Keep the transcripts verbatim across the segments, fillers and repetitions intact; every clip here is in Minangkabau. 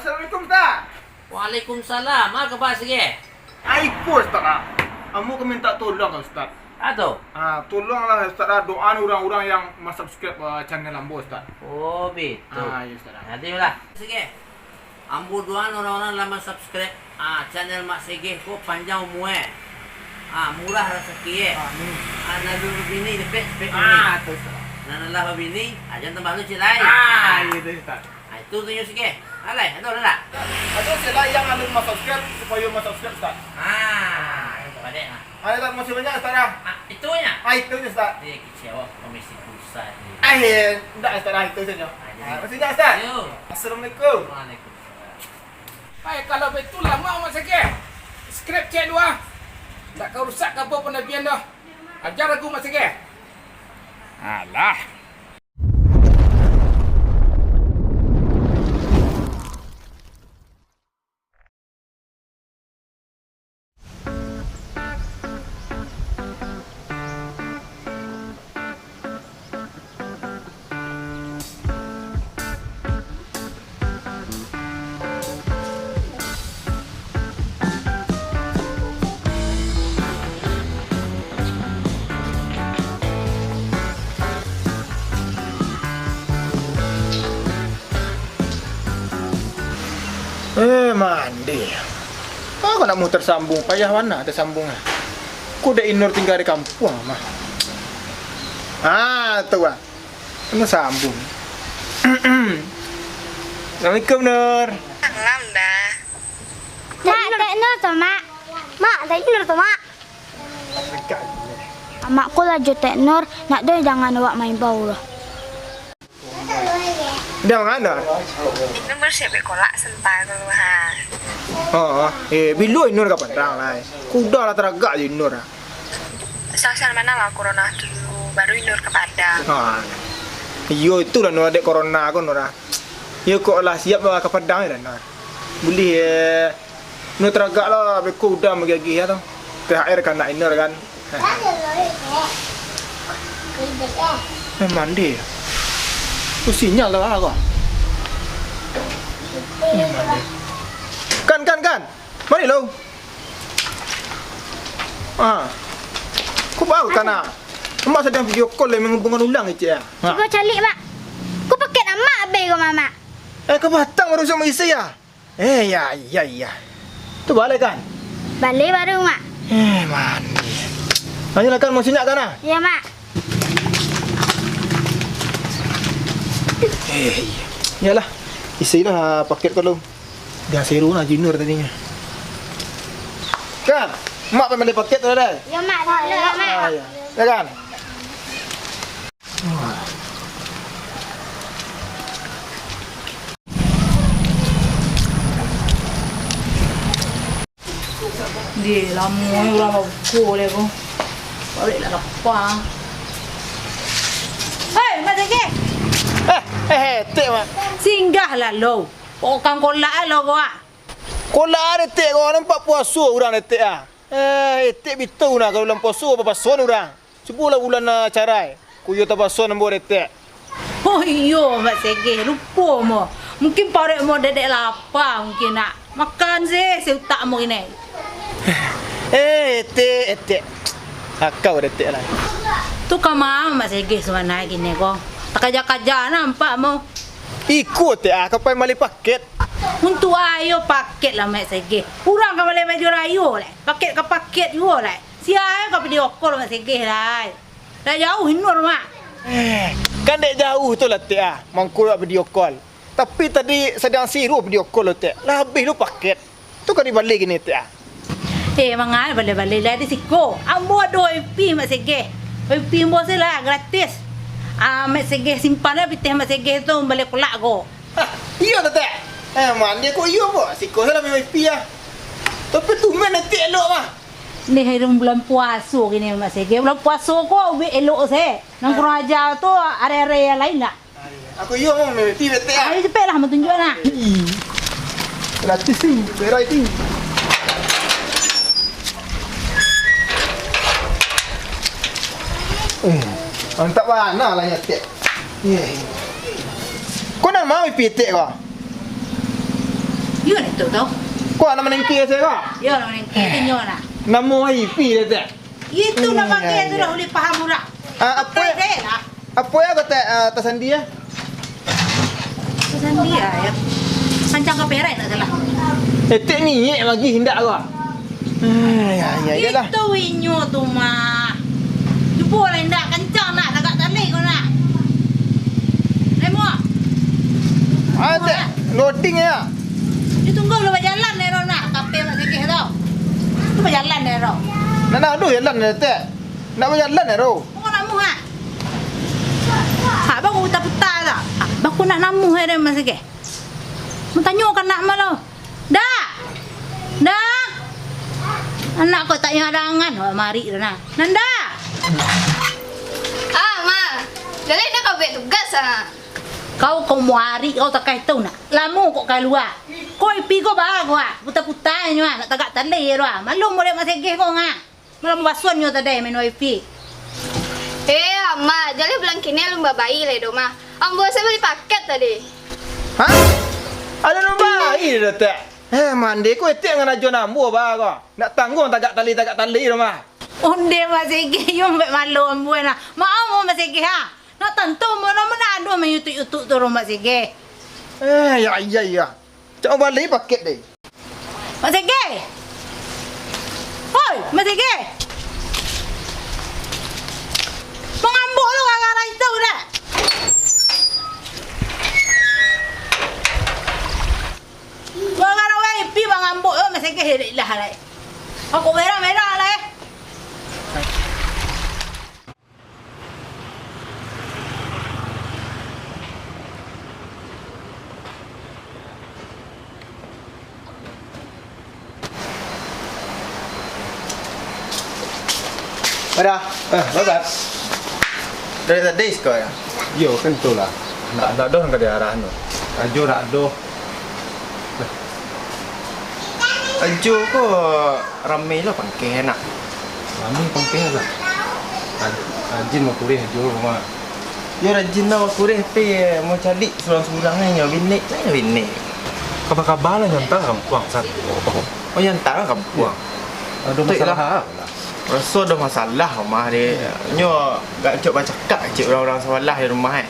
Assalamualaikum, Ustaz. Waalaikumsalam. Apo kaba, Sageh? Ai, ko, Ustaz, ah. Ambo ka minta tolong, Ustaz. Apo tu? Ah, tolonglah, Ustaz, ah, doa urang-urang yang ma-subscribe, ah, channel ambo, Ustaz. Oh, bitu. Ah, iyo, Ustaz, ah. Jadi lah. Sageh. Ambo doa urang-urang lah ma-subscribe, ah, channel Mak Sageh ko panjang umua. Ah, murah rasaki, eh. Amin. Ah, nan alun babini, dapek, dapek bini. Ah, tu, Ustaz. Nan lah babini, ah, jan tambah tu ciek lai. Ah, iyo tu, Ustaz. Ah, itu tu nyo sageh. Alai, ado lah. Ado ciek lai yang alun ma-subscribe, supayo ma-subscribe, Ustaz. Ah, itu padek lah. Alai, Ustaz, makasih banyak, Ustaz, ah. Ah, itu nyo? Ah, itu nyo, Ustaz. Eh, kecewa, komisi pusat ni. Eh, ndak, Ustaz, ah, itu sajo. Ah, jadi. Ah, makasih banyak, Ustaz. Yo. Assalamualaikum. Waalaikumsalam. Hai, kalau baitu lamo, Mak Sageh. Subscribe ciek dulu, ah. Ndak ka rusak ka apo panabian doh. Aja lagu, Mak Sageh. Alah. Eh, mandeh. Kok ndak mau tersambung, payah bana tersambung. Kok dek Inur tingga di kampuang mah. Ah, tu ah. Kena sambung. Assalamualaikum, Nur. Salam dah. Mak, Tek Nur tu, Mak. Mak, Tek Nur tu, Mak. Amak ko lah jo Tek Nur, nak doh jangan awak main bau lah. Dah mangana? Inun baru siap bek kolak santa tu, ha. Ha, eh, bilo Inur ka Padang lai? Kuda lah taragak jo Inur, ah. Sasal mana lah corona tu, baru Inur ka Padang. Ha. Iyo, itulah Nur, dek corona ko, Nur, ah. Iyo, kok lah siap lah ka Padang lah, Nur. Buliah, eh. Nur taragak lah, beko udah magiah-giah tu. T H R ka anak Inur kan. Eh, mandi. Tu sinyal lah ko. Eh, mandi. Kan, kan, kan. Mari lo. Ah. Ko baa kan, ah? Amak sadang video call lah, manghubungkan urang, Icik, ah. Ha. Cubo caliak, Mak. Ko paket amak abih ko, Mamak. Eh, ka batang baru samo isi, ah? Eh, ya, ya, ya. Tu baleh kan? Baleh baru, Mak. Eh, mandi. Ayolah kan, mau sinyak kan, ah? Ya, Mak. Eh, iya. Iyalah. Isilah paket ko lu. Dah seru nah Jinur tadinyo. Kan? Mak pai bali paket tu, Dai? Ya, Mak. Dulu, ya, Mak. Ah, ya. Ya kan? Deh, lamo urang babuko lai ko. Paruik lah lapa. Hei, Mak Teke! Eh, eh, eh, tek, Mak. Singgahlah lo. Kok kang kolak lo ko, ah? Kolak ah, tek, ko nampak puaso urang, tek, ah. Eh, etek bito nah, kalau bulan puaso, bapasoan urang. Cubolah bulan, ah, carai. Kuyo tapasoan ambo, etek. Oh iyo, Mak Segeh, lupo mo. Mungkin paruik mo dek-dek lapa, mungkin nak makan se, se utak mo kini. Eh, etek, etek. Akau etek lah. Tu kama Mak Segeh sabana kini ko. Takaja-kaja nampak mo. Iko, tek, ah, ka pai mali paket. Untuak ayo paket lah, Mak Segeh. Urang ka mali baju rayo lai. Paket ka paket juo lai. Sia ka video call Mak Segeh lai. Dak jauh Inur, Mak. Eh, kan dek jauh tu lah, tek, ah. Mangko awak video call. Tapi tadi sadang siruah video call lo, tek. Lah abih lo paket. Tu ka dibali kini, tek, ah. Eh, mangai bali-bali lai di siko. Ambo ado wifi, Mak Segeh. Wifi ambo se lah gratis. Ah, Mak Segeh simpan lah pitih Mak Segeh tu bali kolak ko. Hah, iyo tu, tek. Eh, mandi ko iyo, Bok. Siko se lah wifi ah. Tapi tumben etek elok mah. Ni hari bulan puaso kini, Mak Segeh. Bulan puaso ko ubek elok se. Nan kurang aja tu hari-hari yang lain lah. Aku iyo mau mimpi betek ah. Ayo cepek lah, mau tunjuk lah. Gratis ni, berai ni. Eh, mantap bana lah nyo tek. Eh. Ko nan ma mimpi tek ko? Tu. Ko anak manengki ase ko? Yo, anak manengki. Inyo nah. Namo wifi dia tu. Itu nan pakai tu lah, ulih paham urang. Ah, apo? Pakai deh lah. Apo yo kata, ah, tasandi ah? Tasandi ah, yo. Kancang ka perai nak salah. Etek ni, nyek lagi indak ko. Ah, ya, ya, iyalah. Itu inyo tu mah. Cubo lah indak kancang nak, tagak tali ko nak. Lai muah. Ah, etek, loading ya. Dia tunggu lah bajalan deh, Ron, nak. Kape Mak Segeh tu. Tu bajalan deh, Ron. Nak, nak, aduh, jalan deh, etek. Nak bajalan deh, Ron. Kau nak muah, ah? Hak baku puta-puta tak? Hak baku nak namuh eh, Mak Segeh. Mau tanyo ka anak mah lo. Dah! Dah! Anak kau tak payah dangan, awak marik tu nah. Nanda! Ah, Ma. Jaleh dah kau buek tugas, ah. Kau, kau muarik kau takai tu nak. Lamo kok kalua. Kau ipi kau ba kau ah. Puta-puta nyo ah. Nak tagak tandai tu ah. Malu murid Mak Segeh kau ngah. Malam basuan nyo tadai main wifi. Eh, Ama, jaleh bulan kini alun babayi lai doh, Ma. Ambo asa bali paket tadi. Hah? Alun babayi doh, Tek? Eh, mande ko etek ngarajo ambo ba ko. Nak tangguang tagak tali, tagak tali doh, Ma. Onde Mak Segeh, yo mbek malu ambo nah. Maaf, Mak Segeh, ha. Nak tantu ambo nah, mana ado main YouTube-YouTube tu, Mak Segeh. Eh, ya, iya, iya. Cak bali paket deh. Mak Segeh! Hoi, Mak Segeh! Mangambok lo gara-gara itu dah. Gara-gara wifi mangambok lo, Mak Segeh, ilah, ilah, lai. Aku merah-merah, lai. Pada. Eh, Bagas. Dari tadi sekolah? Yo, kan tu lah. Ndak, ndak doh ka diarah tu. Ajo ndak doh. Ajo ko rami lah pangkeh nak. Rami pangkeh lah. Raj-, rajin bakureh Ajo mah. Yo rajin lah bakureh, tapi mau caliak surang-surang nyo, binek nyo binek. Kaba-kaba lah nyo anta ka kampuang, San. Oh, nyo anta ka kampuang? Ado masalah apo lah? Raso ado masalah rumah deh. Nyo gak cok bacakak cek urang-urang sabalah di rumah, eh.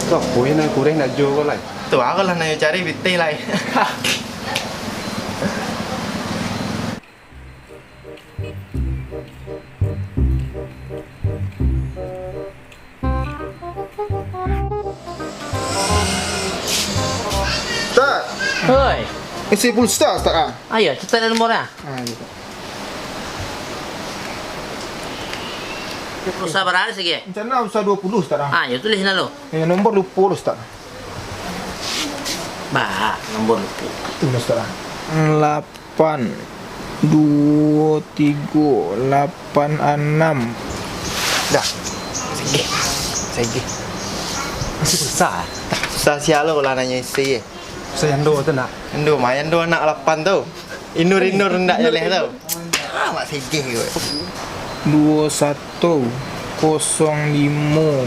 Tu apo yo nan kureh nak jo ko lai? Tu alah nan nyo cari pitih lai. Ustaz. Oi. Isi pulsa, Ustaz, ah. Ayo, catat nomor ah. Ah, iyo. Pulsa bara sigi? Rencana pulsa dua puluh, Ustaz, ah. Ah, yo, tulis nah lo. Eh, nomor lupo lo, Ustaz. Ba, nomor lupo. Tu, Ustaz, ah. Lap- Pan, duo, tigo, lapan, anam. Dah. Sigi. Sigi. Masih susah, eh? Susah sia lo lah nanyo isi, eh. Susah yang duo tu nak. Yang duo, mayan duo anak lapan tu. Inur-inur ndak jaleh tu. Ah, mak sigi ko. Duo satu kosong limo.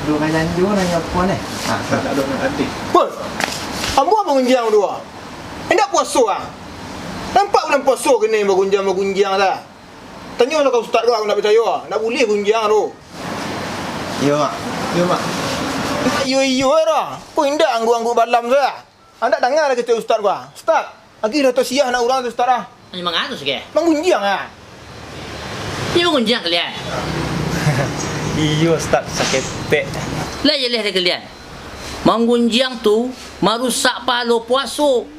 Duo kali anjo nanyo apo, eh? Ah, tak ada nak adik. Pul, ambo bangunjiang duo. Indak puaso ah. Nampak bulan puaso kini bagunjiang-bagunjiang dah. Tanyolah ka ustad ko, aku ndak picayo ah. Ndak buliah gunjiang tu. Iyo, Mak. Iyo, Mak. Iyo, iyo dah. Ko indak angguk-angguk balam tu ah. Andak danga lah kecek ustad ko ah. Ustad, agi dah tasiah anak urang tu ustad ah. Hanyo mangatus ke? Manggunjiang ah. Iyo manggunjiang kalian. Iyo ustad, saketek. Lah jaleh dek kalian. Manggunjiang tu marusak pahalo puaso.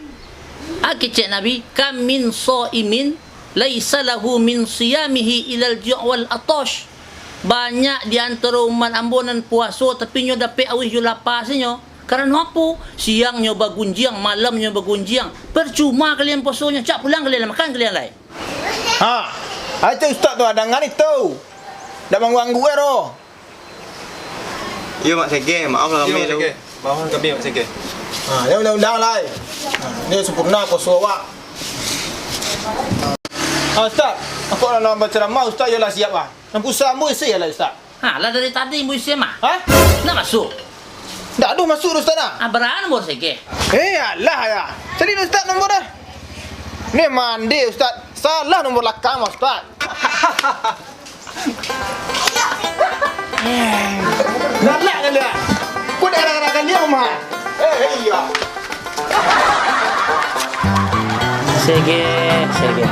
A kecek Nabi, "Kam min shaimin laisa lahu min shiyamihi ilal ju' wal atash." Banyak di antaro umat ambo nan puaso, tapi nyo dapek auih jo lapa sajo. Karano apo? Siangnyo bagunjiang, malamnyo bagunjiang. Parcuma kalian puasonyo, cak pulang kalian, makan kalian lai. Ha, aja ustad tu, danga itu. Dak mangguanggu ero. Iyo, Mak Sege, maaf lah kami tu. Maaf kami, Mak Sege. Ha, jangan ulang-ulang lai. Ha, ni sempurna puaso awak. Ha, ustad, aku nak bacaramah, ustad yo lah siap ah. Nan pulsa ambo isi lah, ustad. Ha, lah dari tadi ambo isi mah. Ha? Nak masuk. Ndak ado masuak doh, Ustaz, nah. Ah, bara nomor seke? Eh, alah, ya. Cari dulu, Ustaz, nomor dah. Ni mande, Ustaz. Salah nomor lakang, Ustaz. Galak kalian. Kok dah galak-galak kalian, Mah? Eh, iya. Sege, sege.